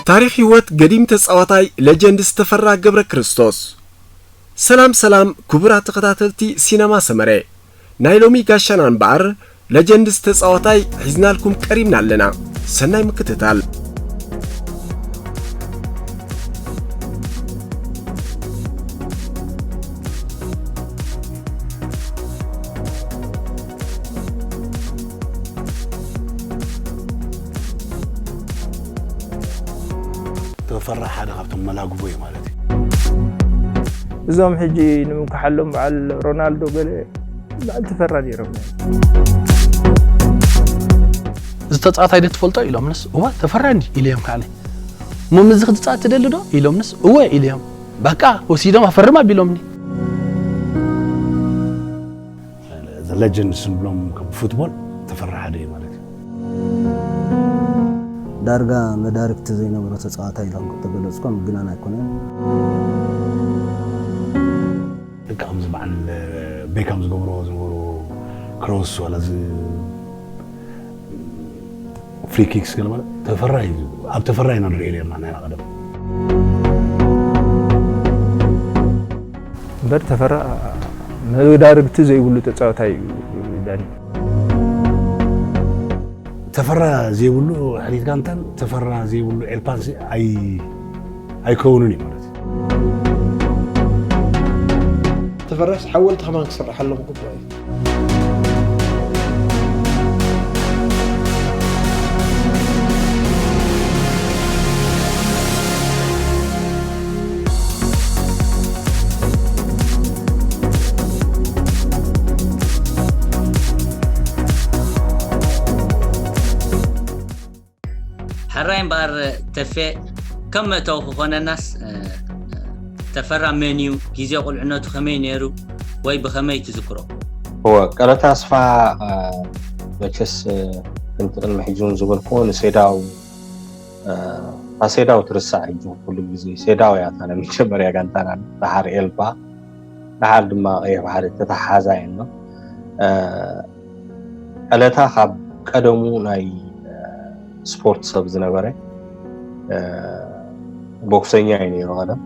ታሪኽ ህይወት ገዲም ተጻዋታይ ሌጀንድስ ተፈራ ገብረ ክርስቶስ። ሰላም ሰላም ክቡራት ተኸታተልቲ ሲነማ ሰመረ፣ ናይ ሎሚ ጋሻና እምበኣር ሌጀንድስ ተጻዋታይ ሒዝናልኩም ቀሪብና ኣለና። ሰናይ ምክትታል። ተፈራ ሓደ ካብቶም መላግቦ እዩ ማለት እዩ። እዞም ሕጂ ንምንክሓሎም በዓል ሮናልዶ ገለ በዓል ተፈራ ነይሮም። እዚ ተፃዋታይ ዶ ትፈልጦ ኢሎምንስ እወ ተፈራ እንዲ ኢለዮም ከዓኒ እሞ ምዚ ክትፃወት ትደሊ ዶ ኢሎምንስ እወ ኢለዮም በቃ ወሲዶም ኣፈርም ኣቢሎምኒ ሌጀንድስ ንብሎም ፉትቦል ተፈራ ሓደ እዩ ማለት እዩ። ዳርጋ መዳርግቲ ዘይነበሮ ተፃዋታይ ኢሎም ክተገለፅኮም ግናን ኣይኮነን። ልካ ከምዚ በዓል ቤካም ዝገብርዎ ዝነበሩ ክሮስ ዋላ እዚ ፍሪ ኪክስ ገለ ማለት ተፈራ እዩ። ኣብ ተፈራ ኢና ንሪኦ ነርና ናይና ቀደም። እምበር ተፈራ መዳርግቲ ዘይብሉ ተፃዋታይ እዩ ዳኒ። ተፈራ ዘይብሉ ሕሪት ጋንታን ተፈራ ዘይብሉ ኤልፓን ኣይከውንን እዩ ማለት እዩ። ተፈራስ ሓወልቲ ከማን ክስርሓሎም ግቡእ እዩ። ሕራይ እምበኣር ተፌ ከም መእተዊ ክኾነናስ ተፈራ መን እዩ? ግዜ ቁልዕነቱ ከመይ ነይሩ ወይ ብኸመይ ትዝክሮ? እወ ቀለታ ኣስፋ መቸስ ከምቲ ቅድሚ ሕጂ እውን ዝበልክዎ ንሴዳው እታ ሴዳው ትርሳዕ ሕጂ ኩሉ ግዜ ሴዳው እያ እታ ናይ መጀመርያ ጋንታና ደሓር ኤልባ ደሓር ድማ ቀይሕ ባሕሪ ተተሓሓዛ እየን ቀለታ ካብ ቀደሙ ናይ ስፖርት ሰብ ዝነበረ ቦክሰኛ እዩ ነይሩ ቀደም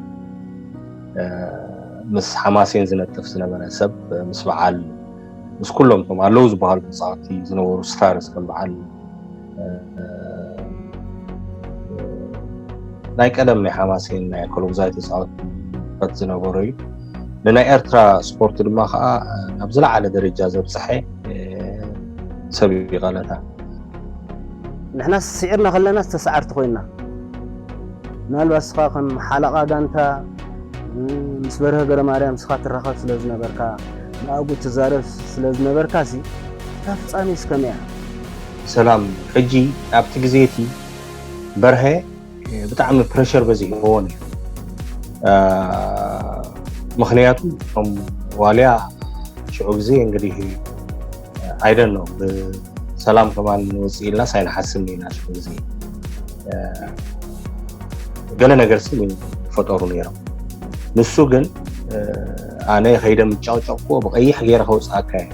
ምስ ሓማሴን ዝነጥፍ ዝነበረ ሰብ ምስ በዓል ምስ ኩሎም እቶም ኣለዉ ዝበሃሉ ተፃወቲ ዝነበሩ ስታርስ ከም በዓል ናይ ቀደም ናይ ሓማሴን ናይ ኮሎጉዛይ ተፃወቲ ፈት ዝነበሩ እዩ ንናይ ኤርትራ ስፖርት ድማ ከዓ ናብ ዝለዓለ ደረጃ ዘብፅሐ ሰብ እዩ ቀለታ ንሕና ስዒርና ከለና ዝተሰዓርቲ ኮይና ምናልባት ስኻ ከም ሓለቓ ጋንታ ምስ በርሀ ገረማርያም ስኻ ትራኸብ ስለ ዝነበርካ ንኣጉ ትዛረብ ስለ ዝነበርካ ሲ እታ ፍጻሜ እስከመያ ሰላም ሕጂ ኣብቲ ግዜ እቲ በርሀ ብጣዕሚ ፕረሸር በዚሕዎ ነይሩ ምክንያቱ እቶም ዋልያ ሽዑ ግዜ እንግዲህ I don't know ብሰላም ከማን ንወፅእ ኢልናስ ኣይንሓስብን ኢና ሽዑ ግዜ ገለ ነገር ሲ ይፈጠሩ ነይሮም ንሱ ግን ኣነ ከይደ ምጫውጫውክዎ ብቀይሕ ገይረ ከውፅኣካ እየ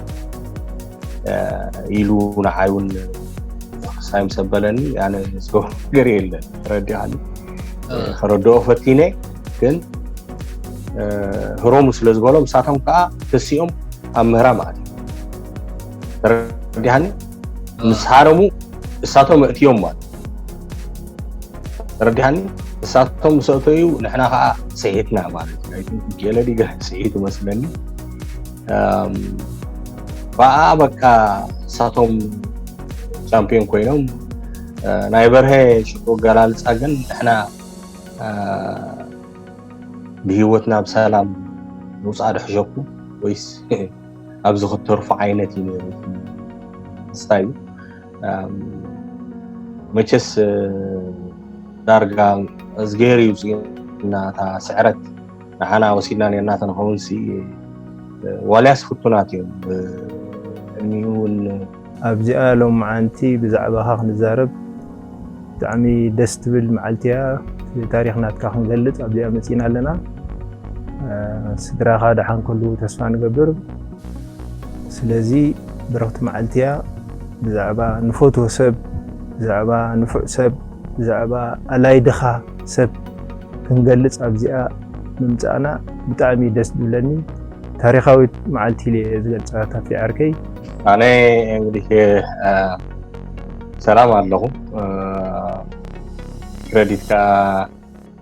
ኢሉ ንዓይ እውን ክሳይ ምስ ኣበለኒ ኣነ ዝገብሮ ነገር የለን ተረዲኻኒ ከረድኦ ፈቲነ ግን ህሮሙ ስለ ዝበሎም ንሳቶም ከዓ ተሲኦም ኣብ ምህራም ኣትዮም ተረዲኻኒ ምስ ሃረሙ እሳቶም ኣእትዮም ማለት ተረዲኻኒ እሳቶም ምስ ኣእተዩ ንሕና ከዓ ስሒትና ማለት እዩ ኣይቲንክ ገለ ዲገ ስሒቱ መስለኒ ብኣ በቃ እሳቶም ቻምፒዮን ኮይኖም ናይ በርሀ ሽዑ ኣገላልፃ ግን ንሕና ብህይወትና ብሰላም ምውፃእ ዶ ሕሸኩም ወይስ ኣብዚ ክትተርፉ ዓይነት እዩ ነይሩ ተስፋ እዩ መቸስ ዳርጋ እዝጌር እዩ ውፅኢና እታ ስዕረት ንዓና ወሲድና ነርና ተንኸውን ሲ ዋልያስ ፍቱናት እዮም ቅድሚኡ እውን ኣብዚኣ ሎም መዓንቲ ብዛዕባኻ ክንዛረብ ብጣዕሚ ደስ ትብል መዓልቲ እያ ታሪክ ናትካ ክንገልፅ ኣብዚኣ መፂና ኣለና ስድራኻ ደሓን ከልዉ ተስፋ ንገብር ስለዚ ብርኽቲ መዓልቲ እያ ብዛዕባ ንፈትዎ ሰብ ብዛዕባ ንፉዕ ሰብ ብዛዕባ ኣላይድኻ ሰብ ክንገልጽ ኣብዚኣ ምምጻእና ብጣዕሚ ደስ ዝብለኒ። ታሪኻዊት መዓልቲ ኢለ እየ ዝገልጻ ታፊ ዓርከይ። ኣነ እንግዲህ ሰላም ኣለኹ። ክረዲት ከዓ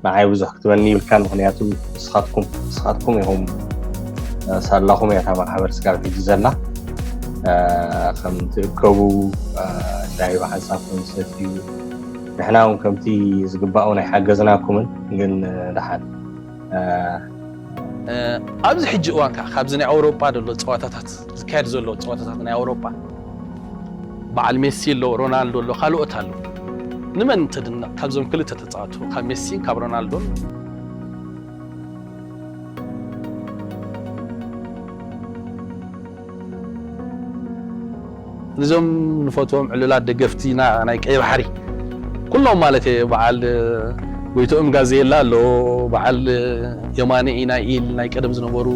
ንዓይ ብዙሕ ክትበኒ ይብልካ፣ ምክንያቱ ንስኻትኩም ንስኻትኩም ኢኹም ሳላኹም እያ እታ ማሕበር ስጋብ ሕጂ ዘላ። ከም ትእከቡ ሻሂ ብሓንሳብ ከም ትሰትዩ፣ ንሕና እውን ከምቲ ዝግባእ እውን ኣይሓገዝናኩምን። ግን ደሓን ኣብዚ ሕጂ እዋን ከዓ ካብዚ ናይ ኣውሮጳ ዘሎ ፀዋታታት ዝካየድ ዘሎ ፀዋታታት ናይ ኣውሮጳ በዓል ሜሲ ኣሎ፣ ሮናልዶ ኣሎ፣ ካልኦት ኣሎ። ንመን ተድንቕ ካብዞም ክልተ ተፃወቱ ካብ ሜሲን ካብ ሮናልዶን? እዞም ንፈትዎም ዕሉላት ደገፍቲ ናይ ቀይ ባሕሪ ኩሎም ማለት እየ። በዓል ጎይቶኦም ጋዜላ ኣሎ፣ በዓል የማነ ኢናኢል ናይ ቀደም ዝነበሩ፣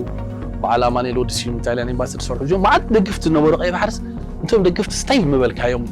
በዓል ኣማኑኤል ወዲ ስዩም ኢጣልያን ኤምባሲ ዝሰርሑ እዚኦም መዓት ደገፍቲ ዝነበሩ ቀይ ባሕርስ እንቶም ደገፍቲ ስታይ ምበልካዮም።